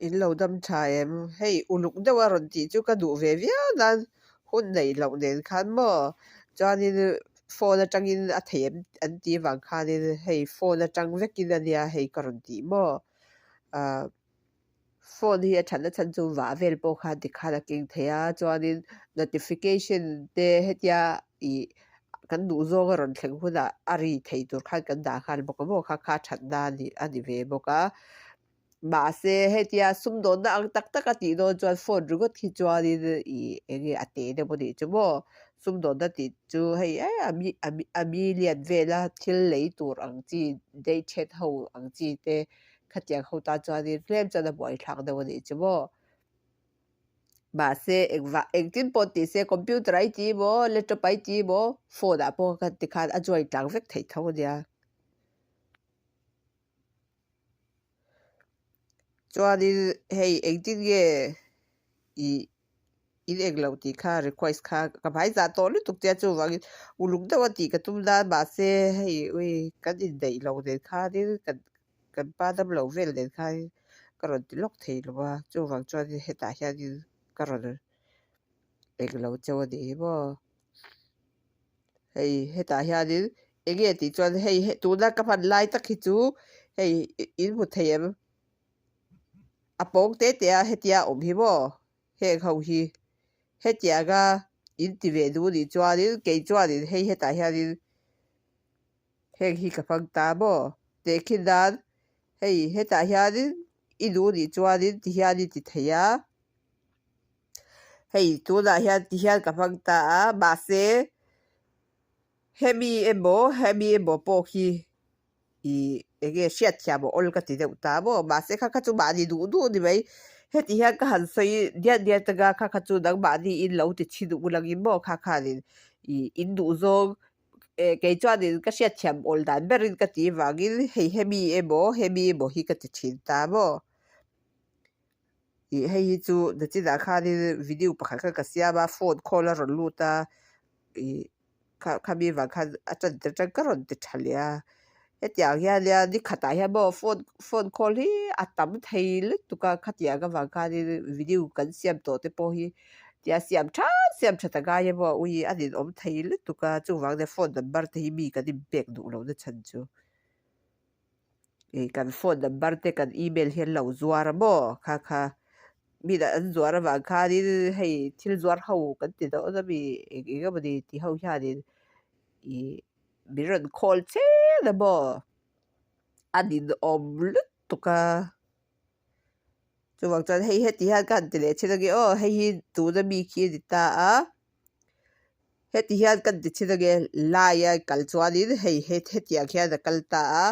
In lo dam tha em? Hei uluk deuh a rawn tih chu ka duh ve viau nan hun neih loh nen khan maw? Chuanin phone atangin a thei em an tih vang khanin hei phone atang vekin a nia hei ka rawn tih maw? Ahh phone hi a thatna chhan chu vah vel pawh khan tikhan a keng thei a, chuanin notification te hetia ih kan duh zawng a rawn thleng hunah a ri thei tur khan kan dah nghal bawk a maw? Kha kha thatna a ni ve bawk a. Mahse, hetia sumdawnna ang tak tak a tih dawn chuan phone ringawt hi chuanin ih eng nge a te deuh a nih chu maw? Sumdawnna tih chu hei eh a mi a mi a million vela thil lei tur ang chi day chat ho ang chi te khatiang ho tan chuanin tlem chuan a buaithlak deuh a nih chu maw? Mahse, engvah engtin pawh tih se computer a i ti maw laptop a i ti maw phone ah pawh khan tikhan a join tlang vek theih tho a nia. Chuanin hei engtin nge ih in eng loh tih kha request kha ka hmai zah tawh lutuk che a chuvangin uluk deuh a tih ka tum nan mahse hei ui kan indaih loh nen khanin kan kan pa dam loh vel nen khanin ka rawn ti lawk thei lo a chuvang chuanin hetah hianin ka rawn eng lo cheu a nih hi maw. Hei hetah hianin eng nge tih chuan hei tuna ka hman lai tak hi chu hei in hmu thei em? A pawng te te a hetia awm hi maw? Heng ho hi hetianga in ti ve duh nih chuanin kei chuanin hei hetah hianin heng hi ka hmang ta maw? Tehkhin nan hei hetah hianin i duh nih chuanin ti hian i ti thei a. Hei tunah hian ti hian ka hmang ta a mahse hemi emaw hemi emaw pawh hi ih eng nge hriatthiam a awl ka ti deuh ta maw mahse kha kha chu mahni duh duh a ni mai heti hian ka han sawi diat diat anga kha kha chu nangmahni in lo ti chhin ulangin maw kha khanin ih in duh zawng eh kei chuanin ka hriatthiam awl dan berin ka tih vangin hei hemi emaw hemi emaw hi ka ti thin ta maw. Ih hei hi chu nachinah khanin video pakhat kha ka siam a phone call a rawn lut a ih kha khami vang khan a tan te atang ka rawn ti tha leh a hetiang hian nia ni khatah hian maw phone phone call hi a tam thei lutuk a khatiang avang khanin video kan siam tawh te pawh hi tia siam tha siam tha ta ngai emaw ui a ninawm thei lutuk a chuvang nia phone number te hi mi kan inpek duh lohna chhan chu. Ih kan phone number te kan email hi an lo zuar a maw kha kha mi dah an zuar avang khanin hei thil zuar ho kan ti dawn a mi eng eng emawni ti ho hianin ih min rawn call chen a maw a ninawm lutuk a chuvang chuan hei heti hian ka han ti leh thin ange aw hei hi tuna mi khi a ni ta a. Heti hian kan ti thin ange laia kal chuanin hei hetiang hian a kal ta a,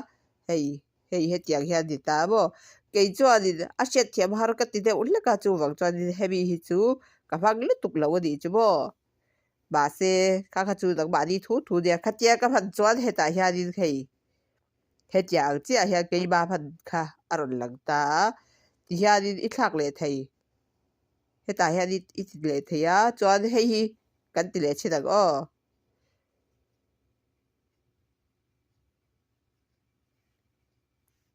hei hei hetiang hian a ni ta maw? Kei chuanin a hriatthiam har ka ti deuh hlek a, chuvang chuanin hemi hi chu ka hmang lutuk lo a nih chu maw? Mahse kha kha chu nangmahni thu thu nia, khatia ka hman chuan hetah hianin hei hetiang ang chiah hian keimah hman kha a rawn lang ta a, tihianin i thlak leh thei. Hetah hian i i ti leh thei a chuan hei hi kan ti leh thin ang aw.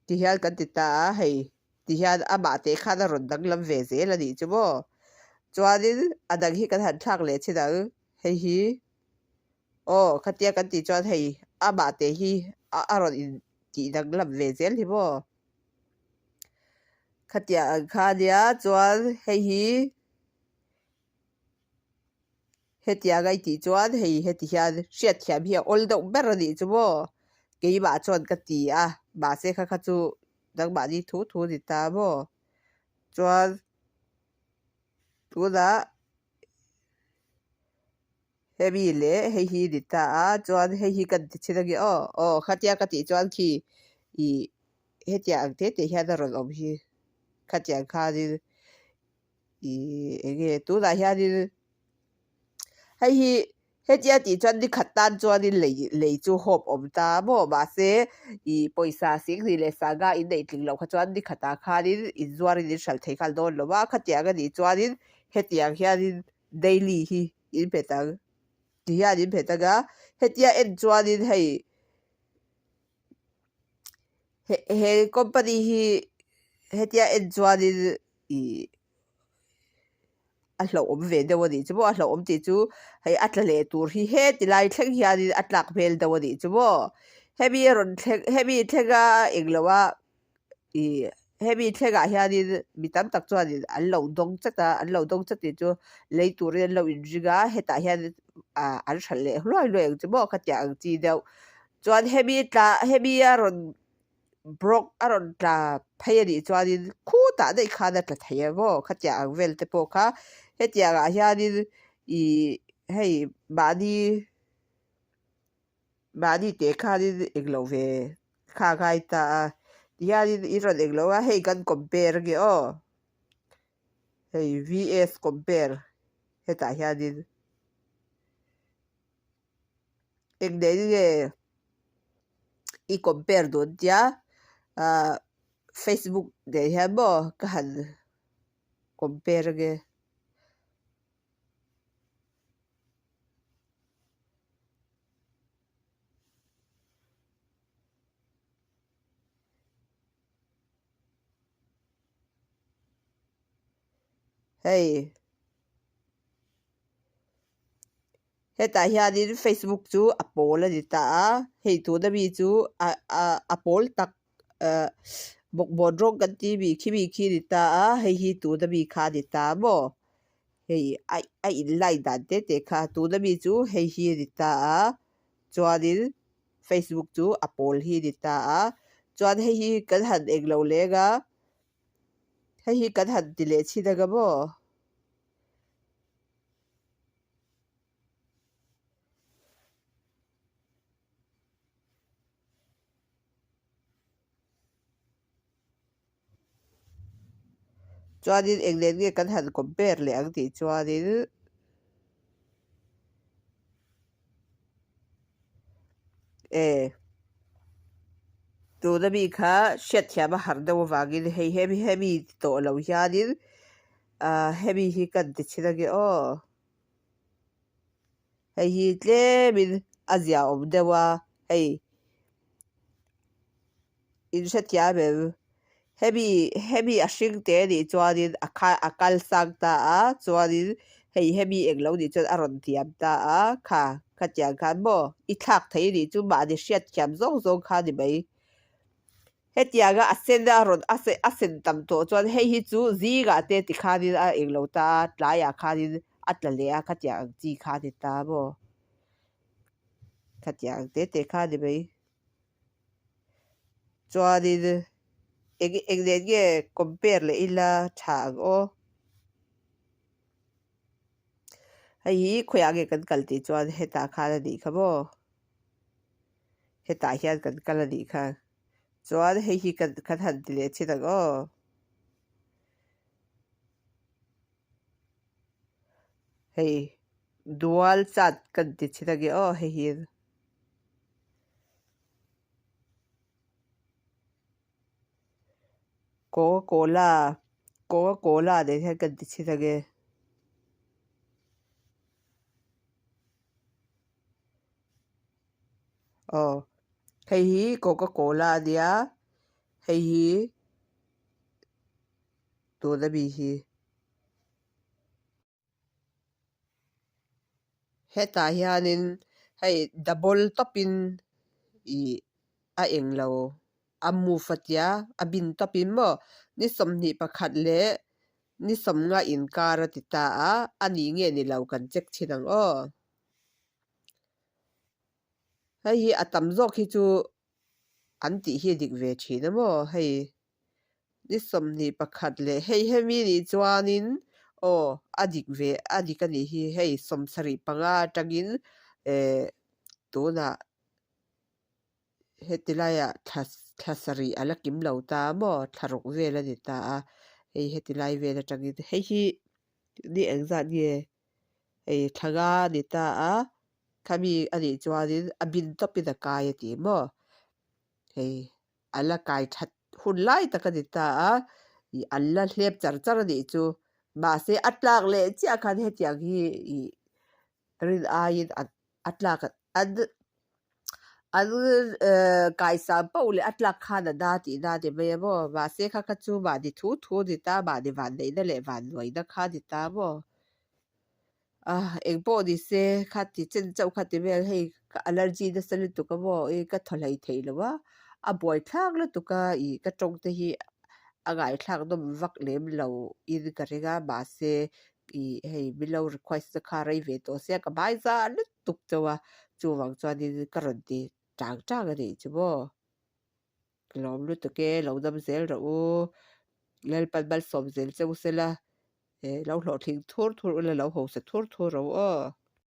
Ti hian kan ti ta a hei ti hian amah teh khan a rawn danglam ve zel a nih chu maw. Chuanin a dang hi kan han thlak leh thin ang hei hi aw khatia kan tih chuan hei amah teh hi a rawn in tih danglam ve zel hi maw. Khatiang ang kha ania chuan hei hi hetiang a i tih chuan hei heti hian hriatthiam hi a awl deuh ber a nih chu maw keimah chuan ka ti a mahse kha kha chu nangmahni thu thu a ni ta maw chuan tunah Hemi leh hei hi ni ta a, chuan hei hi kan ti chhin ange aw, aw khatia ka tih chuan khi ih hetiang ang te te hian a rawn awm hi khatiang khanin ih eng nge tunah hianin hei hi hetia tih chuan ni khat tan chuanin lei lei chu hawp awm ta maw mahse ih pawisa singhnih leh sanga in neih tling loh kha chuan ni khatah khanin inzuarin in hralh thei nghal dawn lo a, khatiang a nih chuanin hetiang hianin daily hi in phet ang ti hian in phet ang a hetia en chuanin hei he he company hi hetia en chuanin. Ih a hlauhawm ve deuh a nih chu maw a hlauhawm tih chu hei a tla leh tur hi heti lai thleng hianin a tlak hmel deuh a nih chu maw hemi a rawn thleng hemi thleng a englo a ih hemi thlengah hianin mi tam tak chuanin an lo dawng chat a an lo dawng chat tih chu lei turin an lo inring a hetah hian ah an hralh leh hluai hluai ang chu maw khatiang ang chi deuh chuan hemi tla hemi a rawn Brock a rawn tla phei a nih chuanin khutah daih khan a tla thei a maw khatiang ang vel te pawh kha hetiang ah hianin ih hei mahni mahni teh khanin englo ve kha a ngai ta a tihianin i rawn englo a hei kan compare ange aw hei vs compare hetah hianin. Eng nen nge i compare dawn tia ah Facebook nen hian maw ka han compare ange. Hei. Hetah hianin Facebook chu a pawl a ni ta a, hei tuna mi chu a a a pawl tak ehh bawkbawn rawng kan tih mi khi mi khi a ni ta a, hei hi tuna mi kha a ni ta maw hei a a in line dan te te kha tuna mi chu hei hi a ni ta a chuanin Facebook chu a pawl hi a ni ta a chuan hei hi kan han englo leng a hei hi kan han ti leh chhin anga maw. Chuanin eng nen nge kan han compare leh ang tih chuanin e tuna mi kha hriatthiam a harh deuh avangin hei hemi hemi ti tawh lo hianin Ahh hemi hi kan ti chhin ange aw. Hei hi tlemin a zia awm deuh a hei in hrethiam em? Hemi hemi a hring te anih chuanin a kha a kal sang ta a chuanin hei hemi englo nih chuan a rawn diam ta a kha khatiang khan maw i thlak thei anih chu mahni hriatthiam zawng zawng kha ni mai. Hetianga a sen a rawn a se a sen tam tawh chuan hei hi chu zingah te ti khanin a englo ta a, tlaiah khanin a tla leh a, khatiang ang chi kha a ni ta maw? Khatiang ang te te kha a ni mai. Chuanin eng eng nen nge compare leh ila tha ang aw. Hei hi khawiah nge kan kal tih chuan hetah khan a nih kha maw? Hetah hian kan kal a nih kha. Chuan hei hi kan kan han ti leh chin ang aw. Hei dual chat kan ti chin ange aw hei hi. Coca Cola Coca Cola nen hian kan ti chin ange. Aw hei hi coca cola a nia hei hi tuna mi hi hetah hianin hei double tawpin ih a englo a move a tia a bin tawpin maw ni 21 leh ni 50 inkar a ti ta a a ni nge ni lo kan check thin ang aw. Hei hi a tam zawk hi chu an tih hi a dik ve thin a maw hei ni 21 leh hei hemi nih chuanin aw a dik ve a dik a nih hi hei 75 atangin eh tunah heti laiah thla thla sarih a la kim lo ta a maw thla ruk vel a ni ta a hei heti lai vel atangin hei hi ni engzat nge Hei thlanga a ni ta a, khami a nih chuanin a bin tawpin a kai a ti maw? Hei a la kai that hun lai tak a ni ta a, ih an la hlep char char a nih chu. Mahse a tlak leh chiah khan hetiang hi ih rin aiin a tlak an. An kaisam poh leh a tlak khan a na tihna a ni mai a maw? Mahse kha kha chu mahni thu thu a ni ta, mahni vanneihna leh vannuaina kha a ni ta maw? A engpawh ni se kha ti chen chauh kha ti vel hei ka allergy nasa lutuk a maw i ka thaw hlei thei lo a, a buai thlak lutuk a ih ka tawng te hi a ngaithlak nawm vak lem lo in ka ring a mahse ih hei min lo request te kha rei ve tawh sia ka hmai za lutuk chauh a chuvang chuanin ka rawn ti chang chang a nih chu maw. Ka lawm lutuk e, lo dam zel rawh u, Lalpan malsawm zel che u sela, lo hlawhtling thur thur ula lo hausa thur thur rawh u aw.